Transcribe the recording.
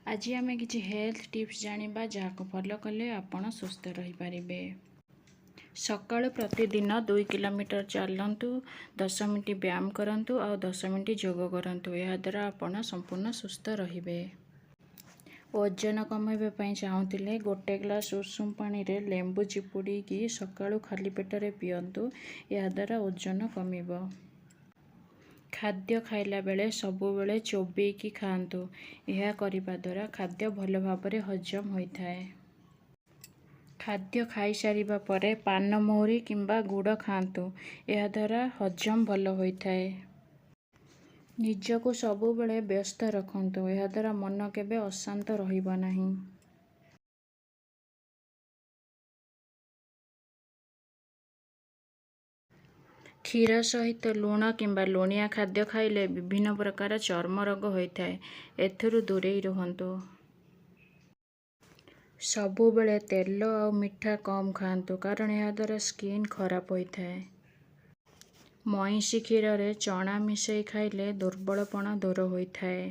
ଆଜି ଆମେ କିଛି ହେଲ୍ଥ ଟିପ୍ସ ଜାଣିବା, ଯାହାକୁ ଫଲୋ କଲେ ଆପଣ ସୁସ୍ଥ ରହିପାରିବେ। ସକାଳୁ ପ୍ରତିଦିନ 2 କିଲୋମିଟର ଚାଲନ୍ତୁ, 10 ମିନିଟ୍ ବ୍ୟାୟାମ କରନ୍ତୁ ଆଉ 10 ମିନିଟ୍ ଯୋଗ କରନ୍ତୁ। ଏହାଦ୍ୱାରା ଆପଣ ସମ୍ପୂର୍ଣ୍ଣ ସୁସ୍ଥ ରହିବେ। ଓଜନ କମାଇବା ପାଇଁ ଚାହୁଁଥିଲେ ଗୋଟେ ଗ୍ଲାସ୍ ଉଷୁମ ପାଣିରେ ଲେମ୍ବୁ ଚିପୁଡ଼ିକି ସକାଳୁ ଖାଲି ପେଟରେ ପିଅନ୍ତୁ। ଏହାଦ୍ୱାରା ଓଜନ କମିବ। ଖାଦ୍ୟ ଖାଇଲା ବେଳେ ସବୁବେଳେ ଚୋବେଇକି ଖାଆନ୍ତୁ। ଏହା କରିବା ଦ୍ୱାରା ଖାଦ୍ୟ ଭଲ ଭାବରେ ହଜମ ହୋଇଥାଏ। ଖାଦ୍ୟ ଖାଇସାରିବା ପରେ ପାନମହୁରି କିମ୍ବା ଗୁଡ଼ ଖାଆନ୍ତୁ। ଏହାଦ୍ୱାରା ହଜମ ଭଲ ହୋଇଥାଏ। ନିଜକୁ ସବୁବେଳେ ବ୍ୟସ୍ତ ରଖନ୍ତୁ। ଏହାଦ୍ୱାରା ମନ କେବେ ଅଶାନ୍ତ ରହିବ ନାହିଁ। କ୍ଷୀର ସହିତ ଲୁଣ କିମ୍ବା ଲୁଣିଆ ଖାଦ୍ୟ ଖାଇଲେ ବିଭିନ୍ନ ପ୍ରକାର ଚର୍ମ ରୋଗ ହୋଇଥାଏ। ଏଥିରୁ ଦୂରେଇ ରୁହନ୍ତୁ। ସବୁବେଳେ ତେଲ ଆଉ ମିଠା କମ୍ ଖାଆନ୍ତୁ, କାରଣ ଏହାଦ୍ୱାରା ସ୍କିନ୍ ଖରାପ ହୋଇଥାଏ। ମଇଁଷି କ୍ଷୀରରେ ଚଣା ମିଶାଇ ଖାଇଲେ ଦୁର୍ବଳପଣ ଦୂର ହୋଇଥାଏ।